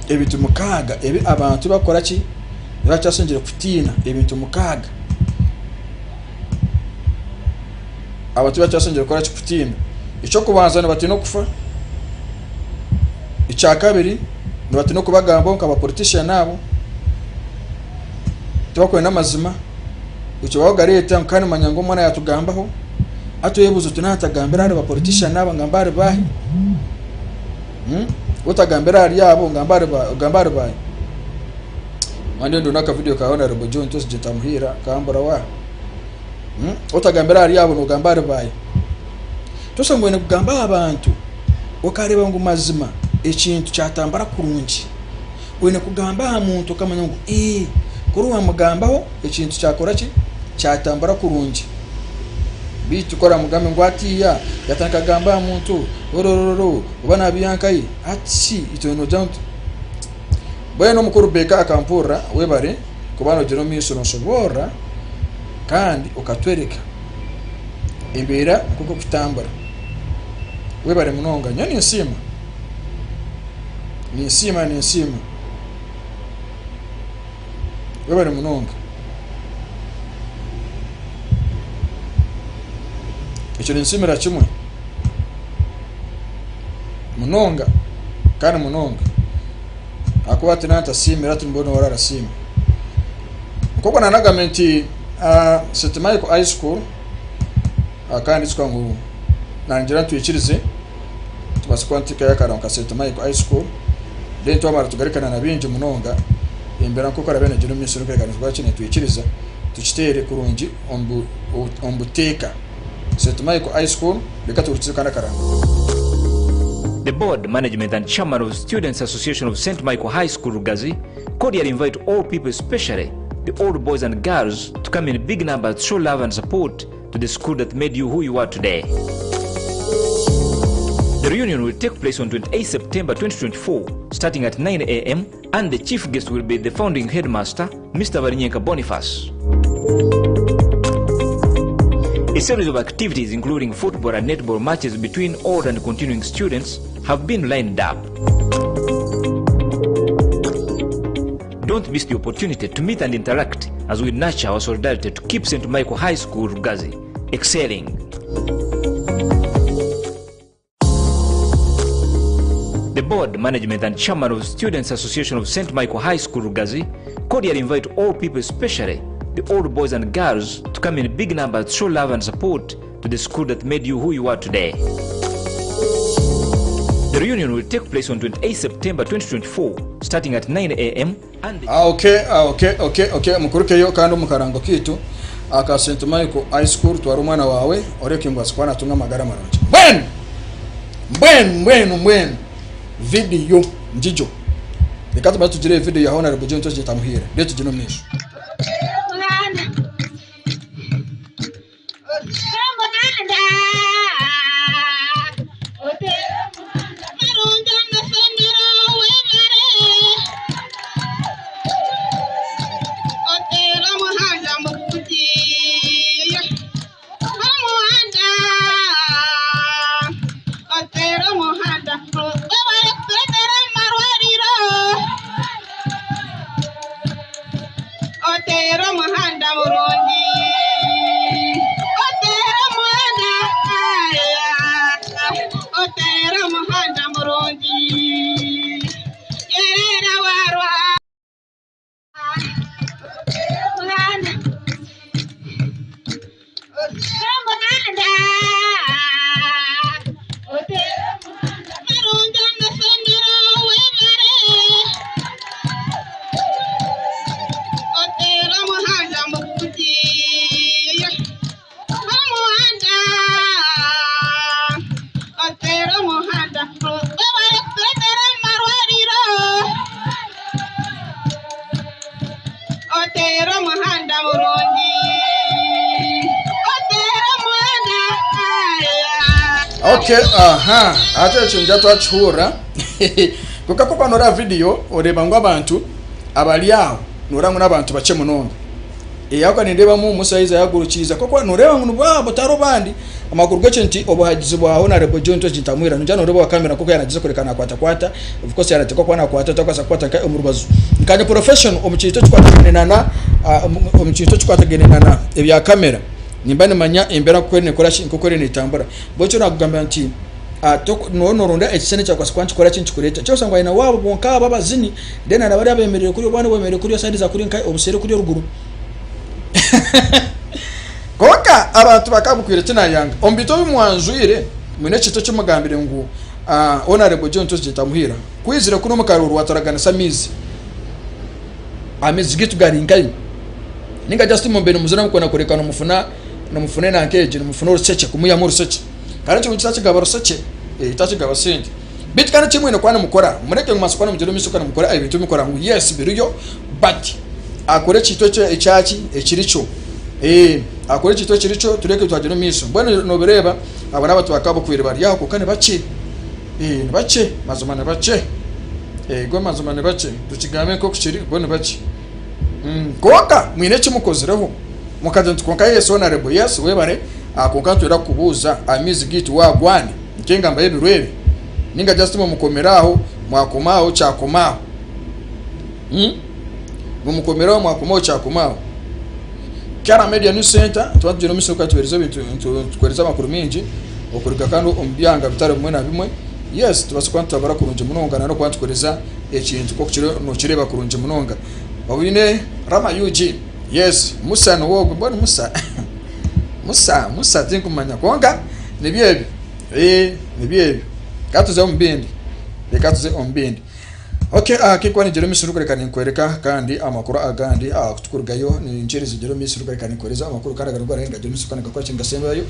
Ebintu mukaaga ebi abantu barikukora ki? Ebi bakyasingire kutiina ebintu mukaaga. Abantu ebi bakyasingire kukora ki? Kutiina. Eky'okubanza nibatiina okufa, ekyakabiri nibatiina okubagambaho nka ba politician abo, tibakwenda amazima, ekyo bakugareeta ngu kandi manya ngu omwana yatugambaho. Hati oyebuuza oti naaba ntagambire ahari ba politician aba ngambe ahari baahi? Otagambire ahari abo ogambe ahari baahi? Manya ndiho n'akavidiyo ka Honourable John Twesigye Ntamuhiira kambura wa. Otagambire ahari abo nogamba ahari baahi? Toshusha ngu oine kugamba aha bantu okareeba ngu mazima ekintu kyatambura kurungi. Oine kugamba aha muntu okamanya ngu ii kuri wamugambaho ekintu kyakora ki? Kyatambura kurungi. Beitu ku oramugambe ngu hatiiya yatandika kugamba aha muntu ororororo oba nabiiha nkahi hati shi itwe nogira ngu mbwenu omukuru Baker akampurira webare kuba nogyenda omu maisho noshoboorora kandi okatworeka embeera nk'oku erikutambura. Webare munonga nyowe ninsiima. Ninsiima ninsiima. Webare munonga. Ekyo ninsiimira kimwe munonga kandi munonga ahakuba hati nantasiimire hati mbwenu ora arasiima. Nk'oku nanagambire nti St Michael High School kandi naijuka ngu nangira ntwikirize tubaase kuba nituhikayo akarango ka St Michael High School then twamara tugarukane na bingi munonga embeera nk'oku eraabe neegyenda omu maisho n'okureeba nituba ki nitwikiriza tukiteere kurungi omu buteeka. St Michael High School reka tuhurikize kandi akarango. The board, management and chairman of Students Association of St Michael High School Rugazi cordially invite all people especially the old boys and girls to come in big numbers to show love and support to the school that made you who you are today. The reunion will take place on 28 September 2024 starting at 9 a.m. and the chief guest will be the founding headmaster, Mr. Barinyenka Boniface. A series of activities including football and netball matches between old and continuing students have been lined up. Don't miss the opportunity to meet and interact as we nurture our solidarity to keep St. Michael High School Rugazi excelling. The board, management and chairman of Students Association of St. Michael High School Rugazi cordially invite all people, especially the old boys and girls, to come in big numbers to show love and support to the school that made you who you are today. The reunion will take place on 28 September 2024, starting at 9 a.m. and the Ah, okay, ah, okay, okay, okay. Mukurukeyo kandi omu karango kaitu aka St. Michael High School twara omwana waawe oreke ngu abaase kuba naatunga amagara marungi. Mbwenu mbwenu mbwenu mbwenu vidiyo ngijo. Reka tubanze tugire vidiyo ya Honourable John Toki Tamuhiire reero tugyende omu maisho. Okay, aha, hati ekyo nija twakihurira. Kwonka ku okuba noreeba vidiyo oreeba ngu abantu abari aho noreeba ngu n'abantu bakye munonga. Ahakuba nindeebamu omushaija yagurukiize kwonka noreeba ngu nibo abo tihariho bandi. Amakuru g'ekyo nti obuhagizi bwa Honarebo John Toki Ntamwira nogira noreeba owa kamera nk'oku yaaragize kureka nakwatakwata of course yaarateekwa kuba nakwata takubaasa kukwata nka omu rubaju. Nkanye professional omu kintu ekikwatagaine nana omu kintu ekikwatagaine nana ebya kamera nimba nimanya embeera nk'oku eriyo nekora ki nk'oku eriyo netambura. Mbwenu ekyo nakugambira nti nooba noronda ekishushani ekyakubaasa kuba nikikora ki nikikureeta. Kyokushusha ngu aine waabo bonka abo abazini then na bariya abemereire kuriya obwana obwemereire kuriya sayidi za kuriya nka obuseeri kuriya oruguru. Kwonka abantu bakabukwire tinayanga. Omu bintu ebi mwanjwire mwine ekintu eki mugambire ngu Honourable John Toki Tamuhiira ku aizire kunu omu karuuru waturaganisa amaizi. Amaizi gaitu gari nkahi? Ninga just mumbe nimuzina mukwenda kureka nimufuna nimufuna enanka egi nimufuna orushekye kumwihamu orushekye. Kandi ekyo takigaba rushekye, takigaba sente. Beitu kandi eki mwine kuba nimukora mureke ngu mubaase kuba nimugyenda omu maisho kandi nimukora ebintu ebi mukora ngu yes biriyo but akore ekintu eki ekyaki ekirikyo. Akore ekintu ekirikyo tureke twagyenda omu maisho. Mbwenu nobireeba abo n'abantu ba Kabukwiire bari aho kwonka nibakye, nibakye mazima nibakye, go mazima nibakye tukigambe nk'oku kiri bo nibakye. Kwonka mwine eki mukozireho mukagira nti kwonka yes honourable yes webare kwonka nitwenda kukubuuza amaizi gaitu wagwani nk'engamba y'ebiro ebi ninga just mumukomere aho mwakoma aho kyakoma aho mumukomere aho mwakoma aho kyakoma aho. Kyara Media News Center nituba nitugyenda omu maisho tukuheereza ebintu nitukuheereza amakuru maingi okuruga kandi omu byanga bitari bimwe na bimwe yes tubaase kuba nitutabara kurungi munonga nana okuba nitukuheereza ekintu nk'oku kiriyo nokireeba kurungi munonga. Oine Rama UG yes Musa niwe ogwo mbwenu Musa Musa Musa tinkumanya kwonka nibyo ebyo nibyo ebyo reka tuze omu bindi reka tuze omu bindi. Ok kinkuba ningyenda omu maisho ndikureka ninkworeka kandi amakuru agandi kutukurugayo ningyeriza ngyenda omu maisho ndikureka ninkuhereza amakuru kandi agarikuba nigagyenda omu maisho kandi nigakora ki nigasembayo.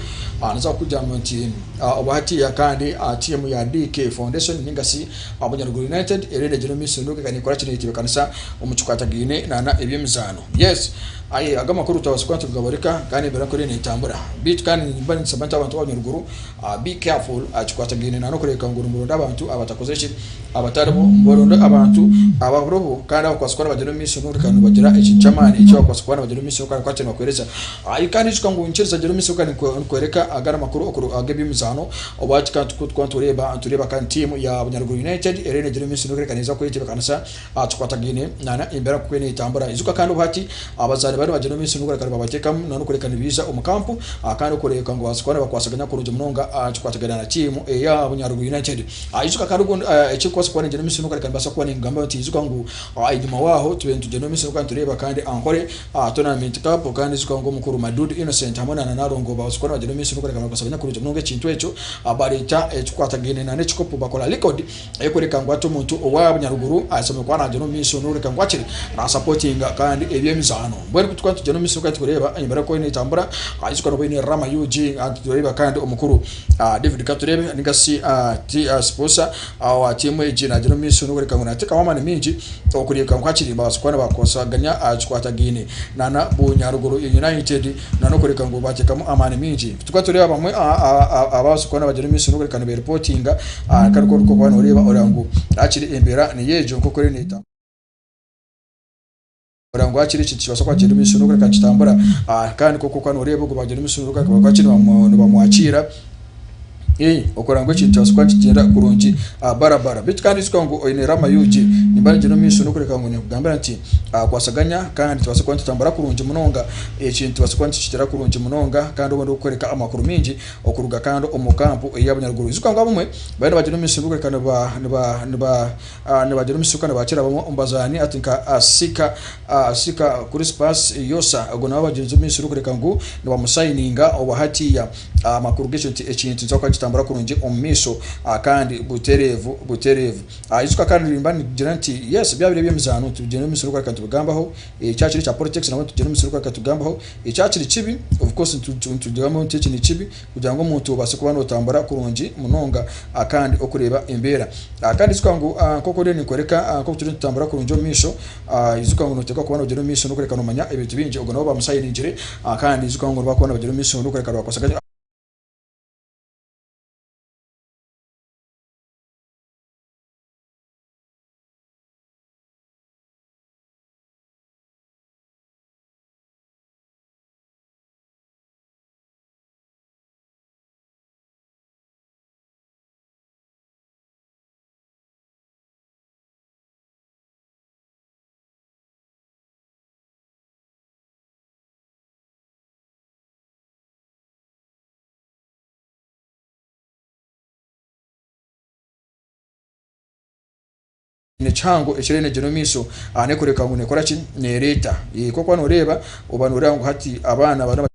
Ninza kukugamba nti obu hatiiya kandi tiimu ya DK Foundation ninga shi Bunyaruguru United eriyo negyenda omu maisho ndikureka nekora ki neyetebekanisa omu kikwatagaine nana eby'emizaano. Yes. Aye ago amakuru twabaasa kuba nitugaboreka kandi embeera ku eriyo netambura. Beitu kandi nimba ninshaba nti abantu b'abanyaruguru be careful aha kikwatagaine na n'okureebeka ngu nimuronda abantu abatakozire ki, abataribo, muronde abantu abariho kandi abakubaasa kuba nibagyenda omu maisho n'okureka nibagira ekintu ky'amaani eki bakubaasa kuba nibagyenda omu maisho kandi kuba nibakuheereza. Aye kandi ijuka ngu nkiriza gyenda omu maisho kandi nikworeka aga n'amakuru ag'eby'emizaano obu hati kandi turikuba nitureeba nitureeba kandi tiimu ya Bunyaruguru United eriyo negyenda omu maisho n'okureka neeza kwetebeekanisa Aha tukwatagaine na embeera ku eriyo netambura. Ijuka kandi obu hati abazaani bariyo nibagyenda omu maisho n'okureka nibabateekamu na n'okureka nibaija omu kampu kandi okureebeka ngu babaasa kuba nibakwasaganya kurungi munonga aha kikwatagaine na tiimu eya Bunyaruguru United. Ijuka kandi ogu ekirikubaasa kuba nigyenda omu maisho n'okureka nibaasa kuba ningamba nti ijuka ngu enyima waaho tubaire nitugyenda omu maisho kandi nitureeba kandi Ankole Tournament Cup kandi ijuka ngu omukuru Madudu Innocent hamwe na Narongo babaasa kuba nibagyenda omu maisho n'okureka nibakwasaganya kurungi munonga ekintu ekyo bareeta ekikwatagaine na n'ekikopo bakora record. Ekworeka ngu hati omuntu owa Bunyaruguru ashemereire kuba nagyenda omu maisho n'okureka ngu hakiri nasapotinga kandi eby'emizaano. Mbwenu ku turikuba nitugyenda omu maisho kandi tukureeba embeera ku eriyo netambura, ijuka nooba oine Rama UG kandi tureeba kandi omukuru David Katureebe ninga shi siponsa wa tiimu egi nagyenda omu maisho n'okureka ngu nateekamu amaani maingi okureebeka ngu hakiri babaasa kuba nibakwasaganya aha kikwatagaine na Bunyaruguru United n'okureka ngu bateekamu amaani maingi. Ku turikuba nitureeba bamwe ababaasa kuba nibagyenda omu maisho n'okureka nibeeripotinga Kandi ku orikuba nooreeba oreba ngu hakiri embeera niyo egyo nk'oku eriyo neetambura oreba ngu hakiri ekintu kibaasa kuba kiri omu maisho n'okureka nikitambura kandi nk'oku orikuba nooreeba ogwo baagyenda omu maisho n'okureka hakiri nibamwakiira okureba ngu ekintu kibaasa kuba nikigyenda kurungi barabara. Beitu kandi ijuka ngu oine Rama UG nimba ningyenda omu maisho n'okureka ngu ninkugambira nti kwasaganya kandi tubaase kuba nitutambura kurungi munonga ekintu tubaase kuba nitukitera kurungi munonga kandi obundi orikworeka amakuru maingi Okuruga kandi omu kampu ey'abanyaruguru. Ijuka ngu abamwe bariyo nibagyenda omu misiri kureka niba niba niba nibagyenda omu misiri kandi nibakira bamwe omu bazaani hati nka Asika Asika Crispus Yosa ogwo nawe abagyenzi omu misiri kureka ngu nibamusayininga obwa hatiya. Amakuru g'ekyo nti ekintu nikiza kuba nikitambura kurungi omu maisho kandi butereevu butereevu. Ijuka kandi nimba ningira nti yes byaba biri eby'emizaano nitugyenda omu misiri kureka nitubigambaho, kyaba kiri ekya politics nabwo nitugyenda omu misiri kureka nitubigambaho. Ekyaba kiri kibi, of course nitugira nti eki ni kibi kugira ngu omuntu obaase kuba notambura kurungi munonga kandi okureeba embeera. Kandi ijuka ngu nk'oku ndiyo ninkworeka nk'oku turiyo nitutambura kurungi omu maisho, ijuka ngu noteekwa kuba nogyenda omu maisho n'okureka nomanya ebintu bingi. Ogwo nabo bamusayiningire kandi ijuka ngu nibakuba nibagyenda omu maisho n'okureka nibakwasaganya. Ni kihango ekiriyo nikigyenda omu maisho n'ekworeka ngu nekora ki? Nereeta. Ku orikuba noreeba, oba noreeba ngu hati abaana bariyo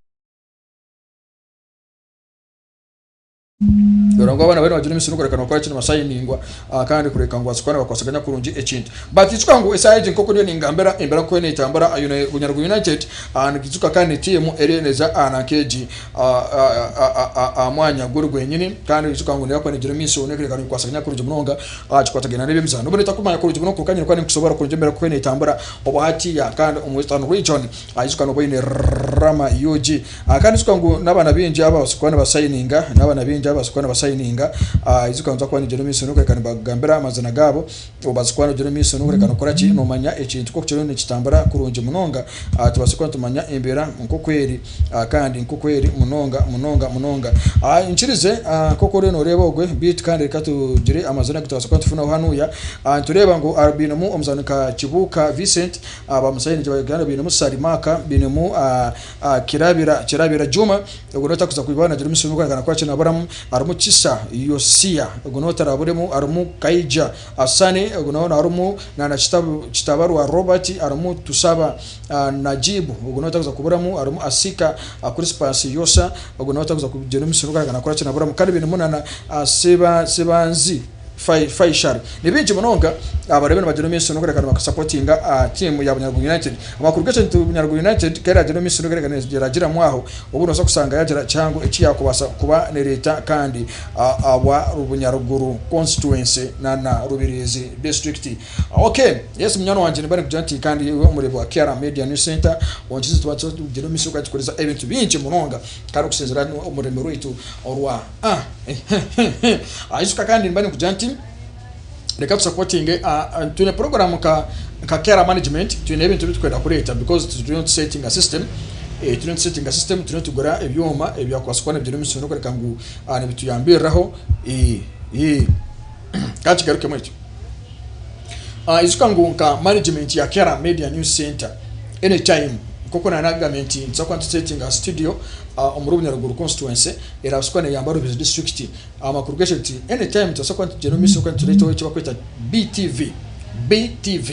Dora ngu abaana bariyo nibagyenda omu maisho n'okureka nibakora ki? Nibasayiningwa kandi kureka ngu babaase kuba nibakwasaganya kurungi ekintu. But ijuka ngu esaaha egi nk'oku ndiyo ningambira embeera ku eriyo netambura, Bunyaruguru United niijuka kandi ni tiimu eriyo neeza aha nanka egi aha mwanya guri gwenyini kandi ijuka ngu neeba kuba neegyenda omu maisho n'okureka nekwasaganya kurungi munonga. Aha kikwatagaine n'eby'emizaano, obu nitakumanya kurungi muno kwonka nyine kuba ninkusoborora kurungi embeera ku netambura obu hatiya kandi omu Western Region ijuka nooba oine Rama UG. Kandi ijuka ngu n'abaana baingi ababaasa kuba nibasayininga n'abaana baingi ababaasa kuba nibasayininga ijuka ngu kuba nigyenda omu maisho n'okureka nibakugambira amazina gaabo obaasa kuba nogyenda omu maisho n'okureka nokora ki nomanya ekintu nk'oku kiriyo nikitambura kurungi munonga tubaase kuba nitumanya embeera nk'oku eri. Kandi nk'oku eri munonga, munonga, munonga. Nkirize nk'oku oriyo nooreeba ogwe, beitu kandi reka tugire amazina agu turabaasa kuba nitufunaho hanuya. Nitureeba ngu bainemu omuzaani nka Kibuuka Vincent, bamusayiningire Uganda, bainemu Ssali Mark, bainemu Kirabira, Kirabira Juma, ogwo niwe otarikuza kuba naagira omusiri gw'okureeba ngu naaburamu, harimu Kisa Yosia, ogwo niwe otaraburemu, harimu Kaija Asani, ogwo nawe harimu na Kitabarwa Robert, harimu Tusaba Najib, ogu nawe otarikuza kuburamu, harimu Asika Crispus Yosa, ogu nawe otarikuza kugyenda omu misiri ogu nakora ki naburamu kandi bainemu na Sebanzi. Faishal. Ni baingi munonga abaraabe nibagyenda omu maisho n'okureka nibasapootinga tiimu ya Bunyaruguru United. Amakuru g'ekintu Bunyaruguru United ku eragyenda omu maisho n'okureka neragiramu aho, obu noobaasa kushanga yaagira kihango eki yaakubaasa kuba nereeta kandi ahabwa Bunyaruguru constituency na Rubirizi district. Ok, yes munywani wangye nimba nikugira nti kandi iwe omureebi wa KR Media News Center onkize tuba tugyenda omu maisho kandi tukuheereza ebintu bingi munonga kandi okusinziira omu rurimi rwaitu orwa Ijuka kandi nimba nikugira nti reka tusapotinge twine program nka nka KR management twine ebintu ebi tukwenda kureeta because turiyo nitusetinga system turiyo nitusetinga system turiyo nitugura ebyoma ebyakubaasa kuba nibigira emishono kworeka ngu nibituyambiriraho Ka kigarukemu ekyo. Ijuka ngu nka management ya KR Media News Center any time nk'oku naanagambire nti nituza kuba nitusetinga studio omuri Bunyaruguru constituency erabaasa kuba neeyamba Rubirizi district. Amakuru g'ekyo nti any time nitubaasa kuba nitugyenda omu maisho kuba nitureetaho eki barikweta BTV, BTV.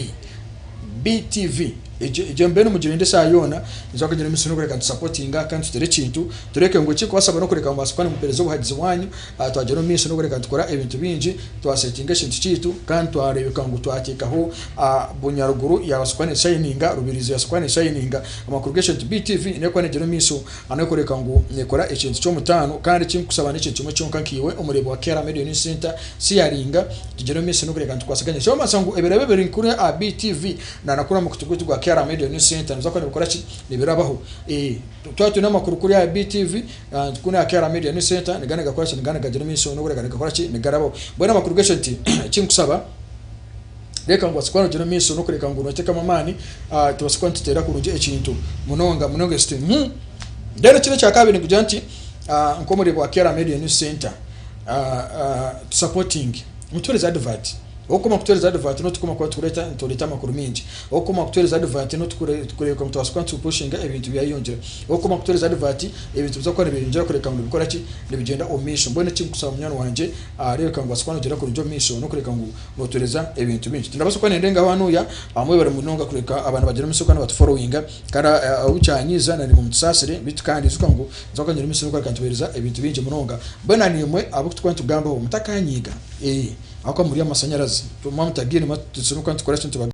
BTV egyo egyo mbwenu mugirinde esaaha yoona niiza kugira emisiri n'okureka nitusapotinga kandi tutere ekintu tureke ngu ekirikubasaba n'okureka mubaase kuba nimupereza obuhagizi bwanyu twagyenda omu maisho n'okureka nitukora ebintu bingi twasetinga ekintu kyaitu kandi twareebeka ngu twateekaho Bunyaruguru yaabaasa kuba neshayininga Rubirizi yaabaasa kuba neshayininga amakuru g'ekintu BTV neekuba neegyenda omu maisho n'okureka ngu nekora ekintu ky'omutaano kandi ekinkushaba n'ekintu kimwe kyonka nkaiwe omureebi wa KR Media News Center Siyaringa tugyende omu maisho n'okureka nitukwasaganya. Kyomanyisa ngu ebirabo ebiri nkuri aha BTV na na kuri aha mukutu gwaitu gwa KR Media News Center nibiza kuba nibikora ki? Nibirabaho. Twaba twine amakuru kuri aha BTV kuri aha KR Media News Center nigaba nigakora ki? Nigaba nigagyenda omu maisho n'okureka nigakora ki? Nigarabaho. Mbwenu amakuru g'ekyo nti ekinkusaba reka ngu kuba nogyenda omu maisho n'okureka ngu noteekamu amaani tubaase kuba nituteera kurungi ekintu munonga munonga ekiti. Then ekindi ekyakabiri nikugira nti nk'omureebi wa KR Media News Center tusapotinge mutuhereze advert okukoma kutuhereza advert notukoma kuba tukureta nitureta amakuru mingi okukoma kutuhereza advert notukureka ngu tubase kuba nitupushinga ebintu byayeyongyera okukoma kutuhereza advert ebintu biza kuba nibyeyongyera kureka ngu nibikora ki nibigyenda omu maisho mbwenu ekinkusaba munywani wangye rebeka ngu obase kuba nogyenda kurungi omu maisho nokureka ngu notuhereza ebintu bingi tindabasa kuba nindengaho hanuya mwebare munonga kureka abantu bagyenda omu maisho kuba nibatuforowinga kandi ahu kyanyiiza na nimwe mutusaasire beitu kandi ijuka ngu Nituba twanyura omu maisho n'okureka nitubaheereza ebintu bingi munonga. Mbwenu na naimwe abu turikuba nitugambaho mutakanyiiga. Ee, ahabw'okuba muri amasanyarazi. Mwaba mutagaine, tusobora kuba nitukora ki? Nitubagambaho.